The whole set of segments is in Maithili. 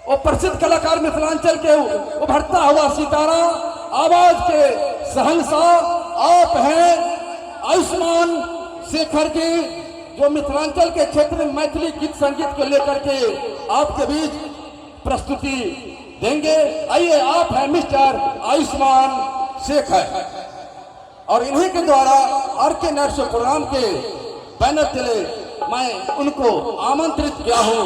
वो प्रसिद्ध कलाकार मिथिलांचल के उभरता हुआ सितारा, आवाज के शहंशाह आप हैं आयुष्मान शेखर जी, जो मिथिलांचल के क्षेत्र में मैथिली गीत संगीत को लेकर के आपके बीच प्रस्तुति देंगे। आइए, आप हैं मिस्टर आयुष्मान शेखर और इन्हीं के द्वारा R K night show programme के बैनर तले मैं उनको आमंत्रित किया हूं,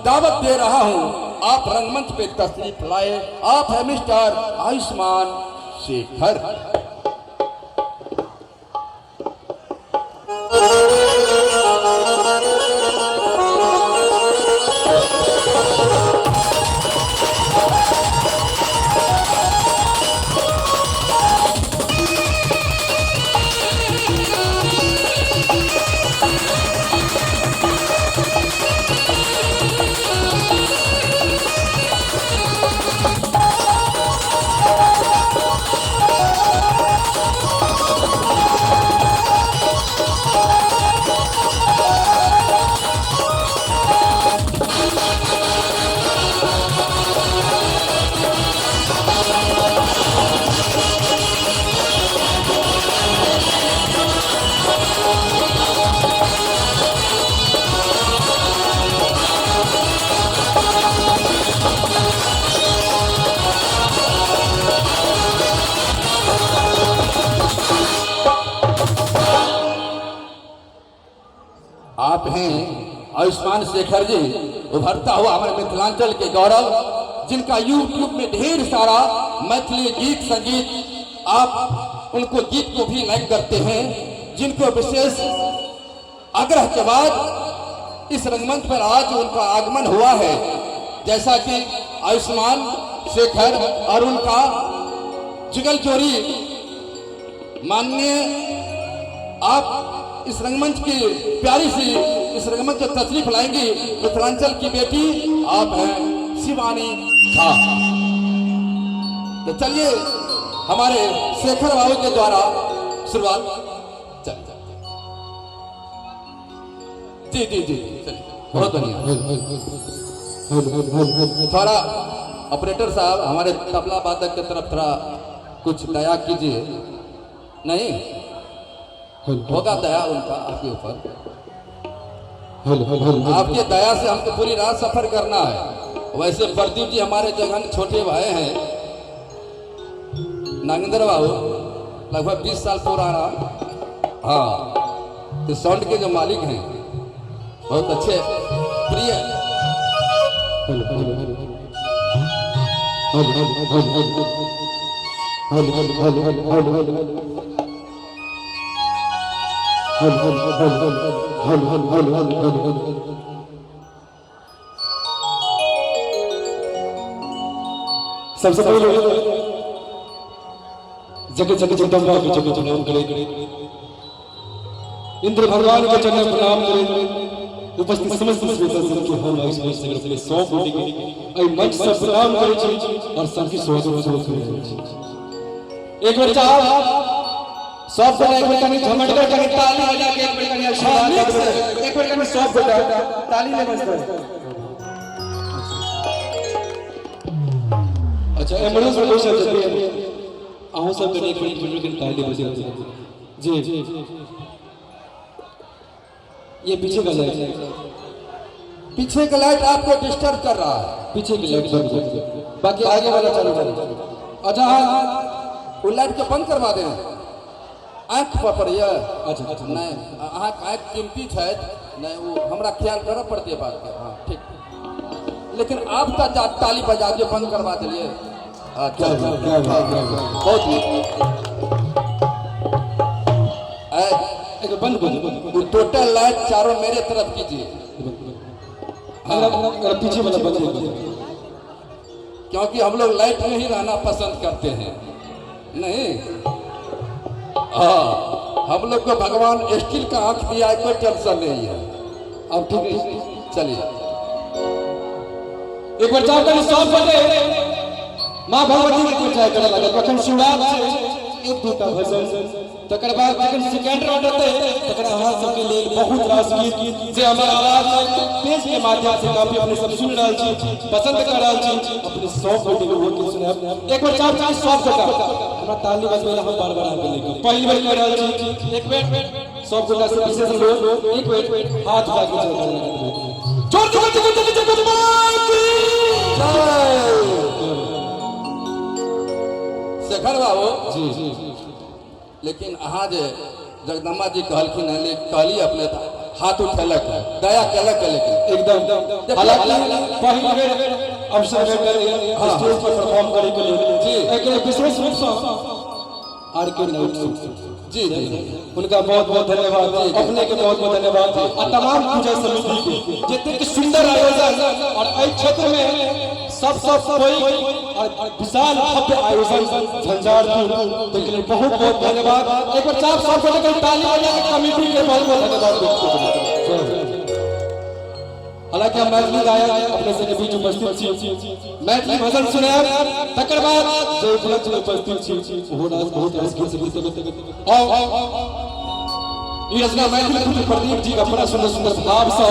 दावत दे रहा हूं। आप रंगमंच पे तशरीफ लाए। आप है मिस्टर आयुष्मान शेखर। आप हैं आयुष्मान शेखर जी, उभरता हुआ हमारे मिथिलांचल के गौरव, जिनका यूट्यूब में ढेर सारा मैथिली गीत संगीत, आप उनको गीत को भी लाइक करते हैं, जिनको विशेष आग्रह के बाद इस रंगमंच पर आज उनका आगमन हुआ है। जैसा कि आयुष्मान शेखर और उनका जुगल जोड़ी माननीय आप इस रंगमंच की प्यारी सी इस रंगमंच पर तशरीफ लाएंगी मिथिलांचल की बेटी, आप हैं शिवानी झा। तो चलिए, हमारे शेखर बाबू के द्वारा शुरुआत। चलिए, जी जी जी, चलिए, बहुत बढ़िया। थोड़ा ऑपरेटर साहब, हमारे तबला वादक की तरफ थोड़ा कुछ दया कीजिए। नहीं होगा दया उनका आपके ऊपर? आपके दया से हमको पूरी रात सफर करना है। वैसे प्रदीप जी हमारे जगह छोटे भाई हैं, नागेंद्र बाबू लगभग 20 साल पुराना, हाँ, तो साउंड के जो मालिक हैं, बहुत अच्छे प्रिय। सबसे पहले जगत जगत जगदम्बा के चरण प्रणाम करें, इंद्र भगवान के चरण प्रणाम करें, उपस्थित समस्त श्रोता सब के हम आयुष्मान शेखर अपने 100 कोटि के एहि मंच से प्रणाम करै छी और सबके स्वागत स्वागत करै छी। एक बेर चाहब सब गोटा एक बेर कनि झमटगर कनि ताली बजा के एक बेर कनि आशीर्वाद दऽ देबै। एक बेर कनि सब गोटा ताली ले बजतै। अच्छा, एम्हरो से कोई सब जल्दी अहूँ सब कनि एक बेर झमटगर कनि ताली बजा। जी, ये पीछे का लाइट, पीछे का लाइट आपको डिस्टर्ब कर रहा है। पीछे की लाइट बंद कर, बाकी आगे वाला चालू करो। अच्छा हाँ, वो लाइट को बंद करवा दें, आँख पर पड़ैया। अच्छा अच्छा। नहीं, अहाँके आँखि कीमती छथि, नहीं वो हमरा ख्याल करऽ पड़तै बातके। हाँ ठीक, लेकिन आप तऽ ताली बजा दियौ, बंद करवा देलियै। अच्छा। क्या बात, क्या बात, क्या बात। बहुत नीक। एक बार बंद कर दो, बंद। वो टोटल लाइट चारों मेरे तरफ कीजिए। अगर अगर पीछे वाला बंद कर दो। क्योंकि हम लोग लाइट में ही रहना पसंद करते हैं। नहीं हाँ, हम लोग को भगवान स्टील का आंख दिया है, कोई टेंशन नहीं है। अब ठीक है। चलिए। एक बार चाहब कनि सब गोटे माँ भगवती के जय करे लागत। अखन शिवरात्रि छै। एक दूटा भजन, तकर बाद जखन सेकेंड राउंड हेतै तकर अहाँ सबके लेल बहुत रास गीत जे हमर आवाज पेज के माध्यम से काफी अपने सब सुनि रहल छी, पसंद कर रहल छी, अपने सब गोटे के वो गीत सुनायब। एक बेर चाप चाप सब गोटा हमरा ताली बजबै ला हम बार बार आबि गेलै, पहिल बेर कहि रहल छी, एक बेर सब गोटा से विशेष अनुरोध, एक बेर हाथ उठा के जयकारा लगा देबै। जोर से बोल, जय जय जय की जय। शेखर बाबू जी जी। लेकिन अहाँ जे जगदम्बा जी कहलखिन हँ, कहली अपने हाथ उठेलक, दया केलक, लेकिन एकदम। हालांकि पहिल बेर अवसर भेटल स्टेज पर परफॉर्म करे के लिए एहिके लिए विशेष रूप से आर के नाइट शूट जी जी उनका बहुत बहुत धन्यवाद, अपने के बहुत बहुत धन्यवाद आ तमाम पूजा समिति के जतेक सुंदर आयोजन और एहि क्षेत्र में सबसे पैघ और विशाल भव्य आयोजन झंझारपुर, ताहिके लेल बहुत बहुत धन्यवाद। एक बार चाप सब गोटे के ताली बजा के कमेटी के बहुत बहुत धन्यवाद व्यक्त करैत छी। हालांकि हम मैथिली गायक अपने सबके बीच उपस्थित छी, मैथिली भजन सुनायब, तकर बाद जे उपलक्ष्य में उपस्थित छी ओहो रास बहुत रास गीत गीत और ई रचना मैथिली पुत्र प्रदीप जी अपना सुंदर सुंदर भाव से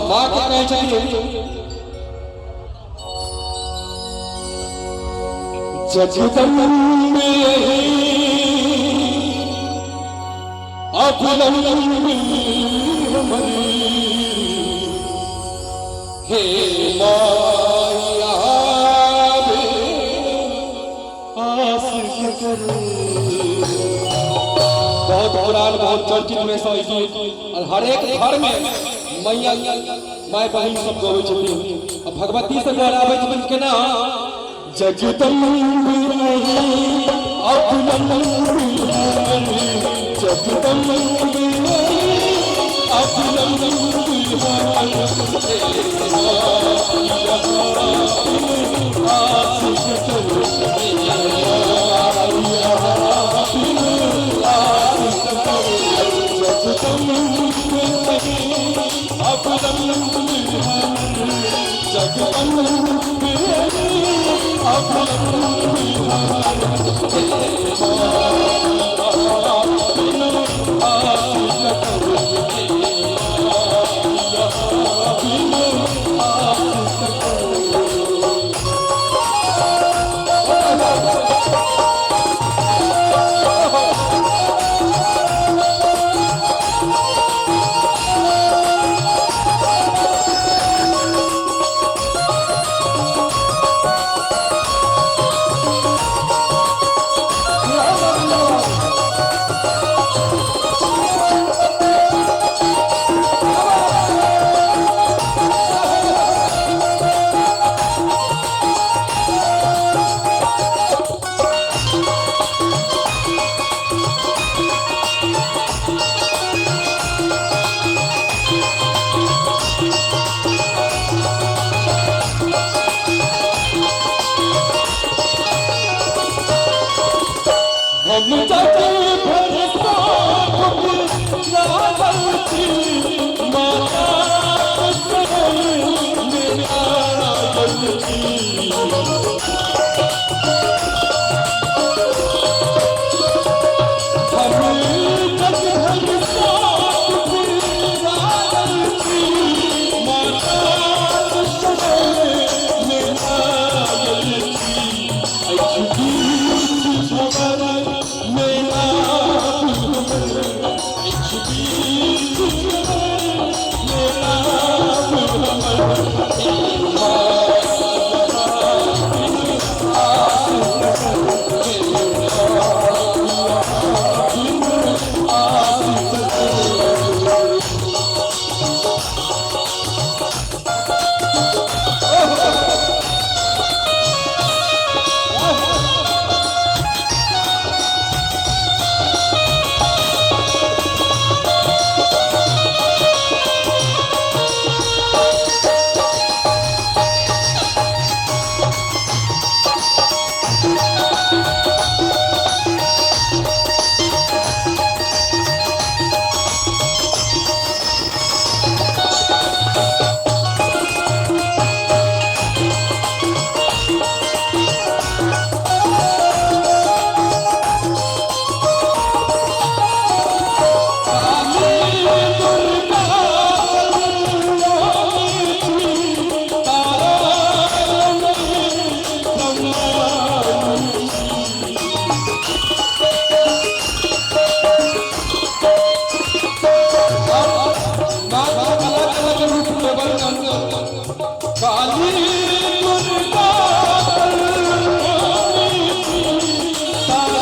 माँ के कहै छथिन। जगदम्बे अवलंबी हे माया आस करू। बहुत पुरान बहुत चर्चित में से गीत और हर एक घर में मैया माय बहिन सब गबै छथिन आ भगवती से गोहराबै छथिन केना। जगदम्बे अवलंबी जगदम्बे अवलंबी आस करू जगदम्बे अवलंबी काली दुर्गा तारा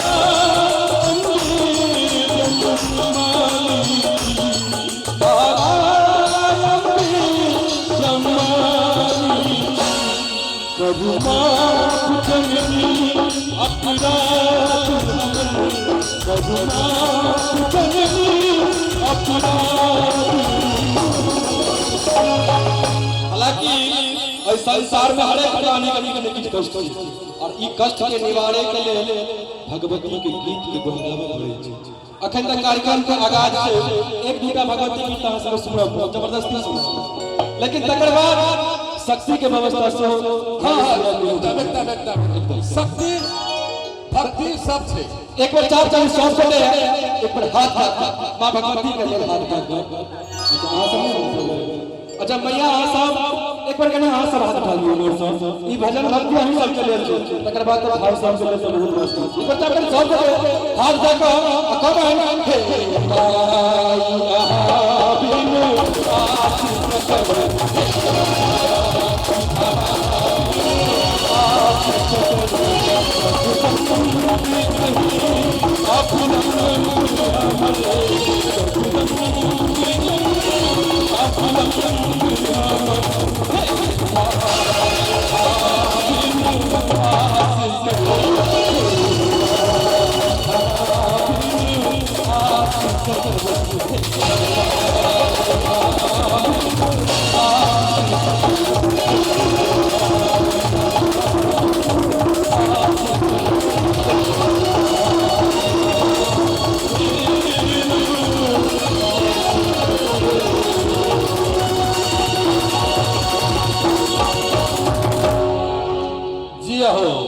हालांकि एहि संसार में हरेक प्राणी के किछु ने किछु कष्ट छै और ई कष्ट के निवारे के लेल भगवती के गीत के दोहराबे पड़ै छै। अखन तक कार्यक्रम के आगाज छै, एक दूटा भगवती गीत अहाँ सब सुनब, जबरदस्ती सुनब, लेकिन तकर बाद शक्ति के व्यवस्था सेहो। हाँ हाँ, एकदम एकदम एकदम, शक्ति भक्ति सब छै। एक बार चार चार सौ गोटे एक बार हाथ हाथ माँ भगवती के लेल हाथ उठा के। अच्छा अहाँ सब नहीं उठेबै? अच्छा मैया अहाँ सब एक बार कने अहाँ सब हाथ उठा लियौ। मोर सब ई भजन भक्ति अहीं सब के लेल छै, तकर बाद तो भाई सब के लेल तऽ बहुत मस्त छै। एक बार चार चार सब गोटे हाथ उठा कऽ आ कहबै, हे माई अहाँ बिनु आस सकब। जी हो।